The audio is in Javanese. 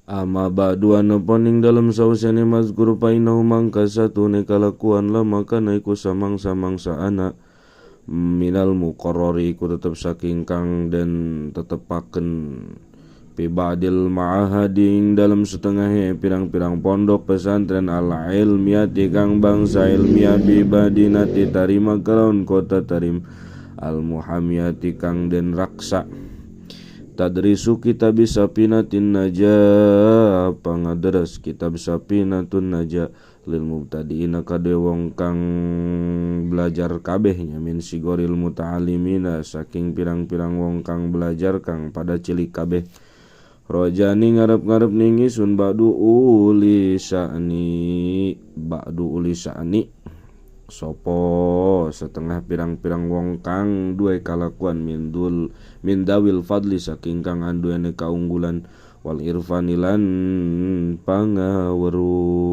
Amma ba'du anapa ning dalem sausene mazkur fa innahu mangka satune kalakuan lama kana iku samangsa-mangsa ana minal muqarrari iku tetep saking kang den tetepaken fi ba'dil ma'ahading dalam setengah pirang-pirang pondok pesantren al ilmiyati kang bangsa ilmiah bi madinati Tarima kalawan kota Tarim al muhamiyati kang den raksa tadrisu kitab Safinatin Najah pangaderes kitab Safinatun Najah lil mubtadiina kadhe wong kang belajar kabeh nya min sigoril muta'allimina saking pirang-pirang wong kang belajar kang pada cilik kabeh. Rojani ngarep-ngarep ning ingsun ba'du uli sya'ni ba'du uli sya'ni sapa setengah pirang-pirang wong kang duwe kalakuan mindul min dawil fadli saking kang anduwene kaunggulan wal irfani lan pangaweruh.